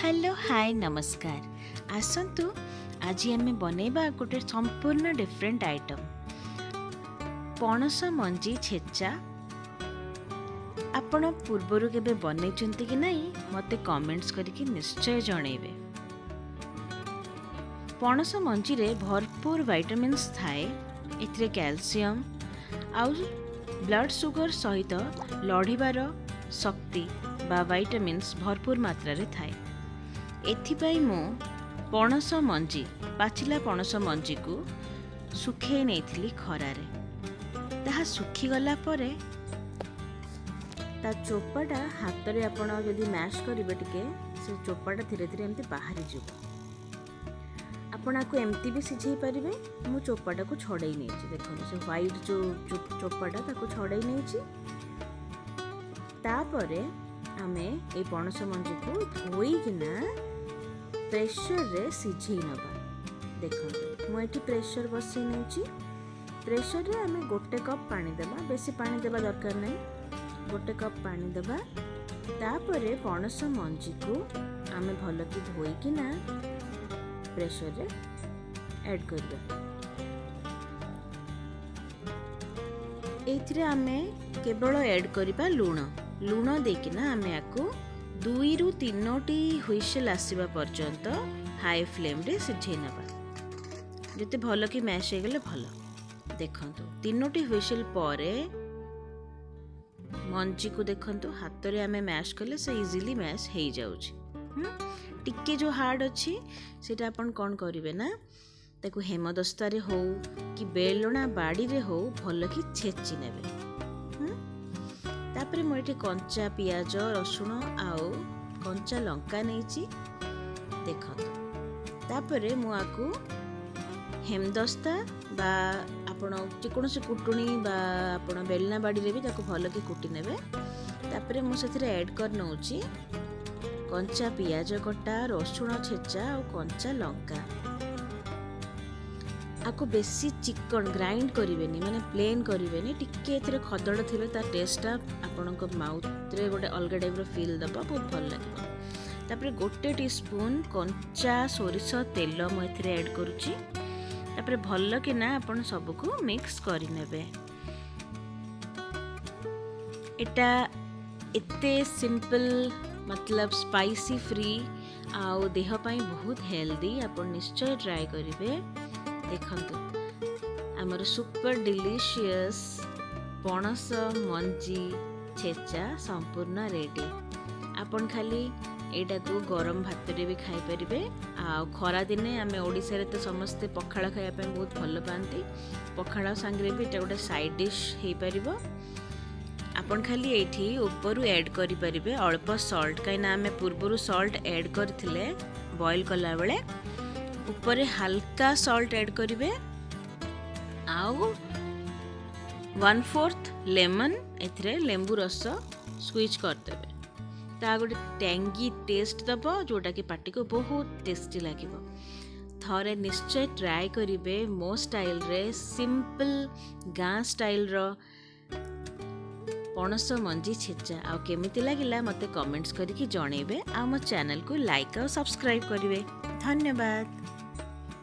Hello, ହାଏ, ନମସ୍କାର। ଆସନ୍ତୁ, ଆଜି ଆମେ ବନେଇବା ଗୋଟେ ସମ୍ପୂର୍ଣ୍ଣ ଡିଫରେଣ୍ଟ ଆଇଟମ୍, ପଣସ ମଞ୍ଜି ଛେଚା। ଆପଣ ପୂର୍ବରୁ କେବେ ବନେଇଛନ୍ତି କି ନାହିଁ, ମୋତେ କମେଣ୍ଟସ୍ କରିକି ନିଶ୍ଚୟ ଜଣେଇବେ। ପଣସ ମଞ୍ଜିରେ ଭରପୁର ଭାଇଟାମିନ୍ସ ଥାଏ। ଏଥିରେ କ୍ୟାଲସିୟମ୍ ଆଉ ବ୍ଲଡ଼ ସୁଗର ସହିତ ଲଢ଼ିବାର ଶକ୍ତି ବା ଭାଇଟାମିନ୍ସ ଭରପୁର ମାତ୍ରାରେ ଥାଏ। ଏଥିପାଇଁ ମୁଁ ପଣସ ମଞ୍ଜି, ପାଚିଲା ପଣସ ମଞ୍ଜିକୁ ଶୁଖେଇ ନେଇଥିଲି ଖରାରେ। ତାହା ଶୁଖିଗଲା ପରେ ତା ଚୋପାଟା ହାତରେ ଆପଣ ଯଦି ମ୍ୟାଶ୍ କରିବେ ଟିକେ, ସେ ଚୋପାଟା ଧୀରେ ଧୀରେ ଏମିତି ବାହାରିଯିବ। ଆପଣ ଆକୁ ଏମିତି ବି ସିଝେଇ ପାରିବେ। ମୁଁ ଚୋପାଟାକୁ ଛଡ଼େଇ ନେଇଛି। ଦେଖନ୍ତୁ, ସେ ହ୍ୱାଇଟ୍ ଯେଉଁ ଚୋପାଟା, ତାକୁ ଛଡ଼େଇ ନେଇଛି। ତାପରେ ଆମେ ଏଇ ପଣସ ମଞ୍ଜିକୁ ଧୋଇକିନା ପ୍ରେସରରେ ସିଝେଇ ନେବା। ଦେଖନ୍ତୁ, ମୁଁ ଏଠି ପ୍ରେସର ବସେଇ ନେଇଛି। ପ୍ରେସରରେ ଆମେ 1 କପ୍ ପାଣି ଦେବା। ବେଶୀ ପାଣି ଦେବା ଦରକାର ନାହିଁ। 1 କପ୍ ପାଣି ଦେବା। ତାପରେ ପଣସ ମଞ୍ଜିକୁ ଆମେ ଭଲକି ଧୋଇକିନା ପ୍ରେସରରେ ଆଡ଼୍ କରିବା। ଏଇଥିରେ ଆମେ କେବଳ ଆଡ଼୍ କରିବା ଲୁଣ। ଲୁଣ ଦେଇକିନା ଆମେ ଆକୁ 2ରୁ 3ଟି ହୁଇସେଲ୍ ଆସିବା ପର୍ଯ୍ୟନ୍ତ ହାଇ ଫ୍ଲେମ୍ରେ ସିଝେଇ ନେବା। ଯେତେ ଭଲ କି ମ୍ୟାଶ୍ ହେଇଗଲେ ଭଲ। ଦେଖନ୍ତୁ, 3ଟି ହୁଇସେଲ୍ ପରେ ମଞ୍ଜିକୁ ଦେଖନ୍ତୁ, ହାତରେ ଆମେ ମ୍ୟାଶ୍ କଲେ ସେ ଇଜିଲି ମ୍ୟାଶ୍ ହେଇଯାଉଛି। ଟିକେ ଯେଉଁ ହାର୍ଡ଼ ଅଛି, ସେଇଟା ଆପଣ କ'ଣ କରିବେ ନା, ତାକୁ ହେମଦସ୍ତାରେ ହଉ କି ବେଲଣା ବାଡ଼ିରେ ହଉ, ଭଲକି ଛେଚି ନେବେ। ତାପରେ ମୁଁ ଏଠି କଞ୍ଚା ପିଆଜ, ରସୁଣ ଆଉ କଞ୍ଚା ଲଙ୍କା ନେଇଛି। ଦେଖନ୍ତୁ, ତାପରେ ମୁଁ ଆକୁ ହେମଦସ୍ତା ବା ଆପଣ ଯେକୌଣସି କୁଟୁଣି ବା ଆପଣ ବେଲଣା ବାଡ଼ିରେ ବି ତାକୁ ଭଲକି କୁଟି ନେବେ। ତାପରେ ମୁଁ ସେଥିରେ ଆଡ଼୍ କରି ନେଉଛି କଞ୍ଚା ପିଆଜ କଟା, ରସୁଣ ଛେଚା ଆଉ କଞ୍ଚା ଲଙ୍କା। ଆକୁ ବେଶୀ ଚିକଣ ଗ୍ରାଇଣ୍ଡ କରିବେନି, ମାନେ ପ୍ଲେନ୍ କରିବେନି। ଟିକେ ଏଥିରେ ଖଦଡ଼ ଥିଲେ ତା ଟେଷ୍ଟଟା ଆପଣଙ୍କ ମାଉଥରେ ଗୋଟେ ଅଲଗା ଟାଇପ୍ର ଫିଲ୍ ଦେବ, ବହୁତ ଭଲ ଲାଗିବ। ତାପରେ 1 ଟିସ୍ପୁନ୍ କଞ୍ଚା ସୋରିଷ ତେଲ ମୁଁ ଏଥିରେ ଆଡ଼୍ କରୁଛି। ତାପରେ ଭଲ କିନା ଆପଣ ସବୁକୁ ମିକ୍ସ କରିନେବେ। ଏଟା ଏତେ ସିମ୍ପଲ୍, ମତଲବ ସ୍ପାଇସି ଫ୍ରି ଆଉ ଦେହ ପାଇଁ ବହୁତ ହେଲ୍ଦି। ଆପଣ ନିଶ୍ଚୟ ଟ୍ରାଏ କରିବେ। ଦେଖନ୍ତୁ, ଆମର ସୁପର ଡିଲିସିୟସ୍ ପଣସ ମଞ୍ଜି ଛେଚା ସମ୍ପୂର୍ଣ୍ଣ ରେଡ଼ି। ଆପଣ ଖାଲି ଏଇଟାକୁ ଗରମ ଭାତରେ ବି ଖାଇପାରିବେ। ଆଉ ଖରାଦିନେ ଆମେ ଓଡ଼ିଶାରେ ତ ସମସ୍ତେ ପଖାଳ ଖାଇବା ପାଇଁ ବହୁତ ଭଲ ପାଆନ୍ତି। ପଖାଳ ସାଙ୍ଗରେ ବି ଏଇଟା ଗୋଟେ ସାଇଡ଼୍ ଡିଶ୍ ହେଇପାରିବ। ଆପଣ ଖାଲି ଏଇଠି ଉପରୁ ଆଡ଼୍ କରିପାରିବେ ଅଳ୍ପ ସଲ୍ଟ, କାହିଁକିନା ଆମେ ପୂର୍ବରୁ ସଲ୍ଟ ଆଡ଼୍ କରିଥିଲେ ବଏଲ୍ କଲାବେଳେ। ଉପରେ ହାଲକା ସଲ୍ଟ ଆଡ଼୍ କରିବେ ଆଉ 1/4 ଲେମନ୍, ଏଥିରେ ଲେମ୍ବୁ ରସ ସ୍କୁଇଜ୍ କରିଦେବେ। ତା ଗୋଟେ ଟ୍ୟାଙ୍ଗି ଟେଷ୍ଟ ଦେବ, ଯେଉଁଟାକି ପାଟିକୁ ବହୁତ ଟେଷ୍ଟି ଲାଗିବ। ଥରେ ନିଶ୍ଚୟ ଟ୍ରାଏ କରିବେ ମୋ ଷ୍ଟାଇଲରେ, ସିମ୍ପଲ୍ ଗାଁ ଷ୍ଟାଇଲର ପଣସ ମଞ୍ଜି ଛେଚା। ଆଉ କେମିତି ଲାଗିଲା, ମୋତେ କମେଣ୍ଟସ୍ କରିକି ଜଣେଇବେ ଆଉ ମୋ ଚ୍ୟାନେଲକୁ ଲାଇକ୍ ଆଉ ସବସ୍କ୍ରାଇବ୍ କରିବେ। ଧନ୍ୟବାଦ।